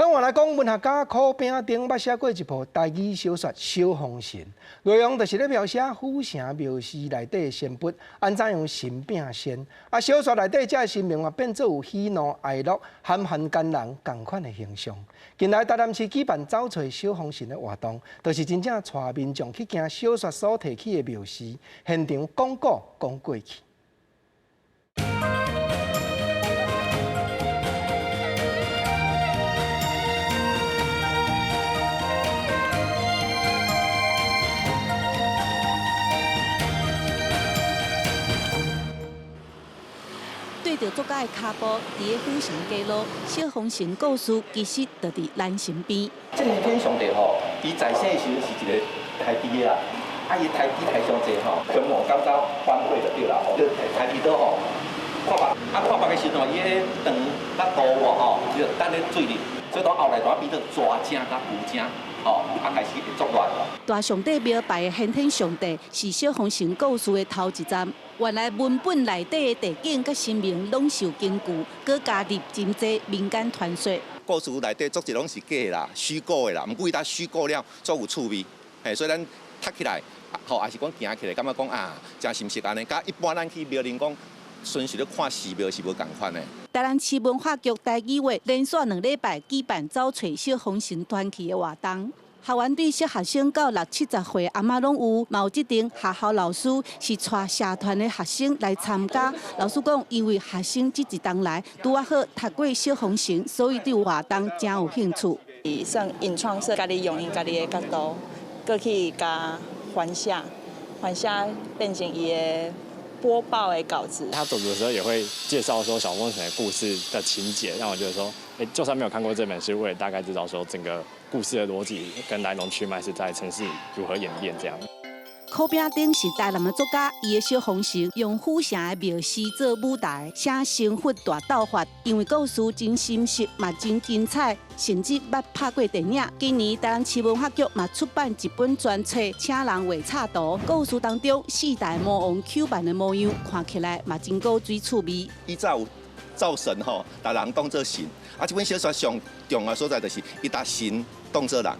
轉換來講，文學家柯炳丁捌寫過一部台語小說《小風神》，內容就是咧描寫府城廟寺內底的神佛按怎樣神變仙。啊，小說內底這个神明嘛變做有喜怒哀樂、含含奸人仝款的形象。近來台南市舉辦走揣小風神的活動，就是真正帶民眾去行小說所提起的廟寺，現場講古講過去。對著作家的跤步，佇咧府城街路，小風神故事其實就佇咱身邊。這個天上帝吼，伊在世的時陣是一個刣豬的啦，啊，伊刣豬刣傷濟吼，凶猛感覺反悔就對啦吼，就刣豬刀吼，破腹，啊破腹的時陣，伊彼個腸佮肚吼，就等咧水裡，所以到後來就變做蛇精佮牛精，吼，啊開始會作亂。大上帝廟拜的玄天上帝是小風神故事的頭一站。原來文本內底的地景佮神明攏受根據，閣加入真濟民間傳說。故事內底足濟攏是假的啦，虛構的啦。毋過伊呾虛構了，足有趣味，嘿，所以咱讀起來，吼，抑是講行起來，感覺講啊，誠心實按呢。佮一般咱去廟裡講，純粹咧看寺廟是無仝款的。台南市文化局台語話連續2禮拜舉辦走揣小風神傳奇的活動。學員對小學生到六七十歲阿嬤攏有，嘛有這間學校老師是帶社團的學生來參加。老師講，因為學生這一冬來拄仔好讀過小風神，所以對活動誠有興趣。算𪜶創設，家己用𪜶家己的角度，閣去共翻寫，翻寫變成伊的播報的稿子。他走讀的時候也會介紹說小風神的故事的情節，讓我覺得說，欸，就算沒有看過這本書，我也大概知道說整個故事的邏輯跟來龍去脈是在城市如何演變這樣。柯炳丁是台南的作家，伊的小風神用府城的廟寺做舞台，寫神佛大鬥法，因為故事真深實，嘛真精彩，甚至捌拍過電影。今年台南市文化局嘛出版一本專冊，請人畫插圖。故事當中四大魔王 Q 版的模樣，看起來嘛真古錐趣味。伊早有造神吼，共人當做神。啊，這本小說上重要所在就是伊共神當做人。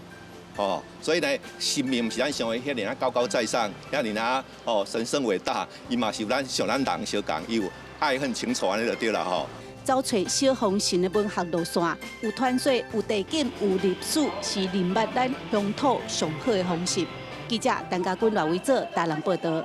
哦，所以呢，神明毋是咱想的遐爾仔高高在上，遐爾仔哦神聖偉大，伊嘛是有咱像咱人相仝，伊有愛恨情仇按呢就對啦吼。走揣小風神的文學路線，有傳說，有地景，有歷史，是認捌咱鄉土上好的方式。記者陳家軍、賴偉哲台南報導。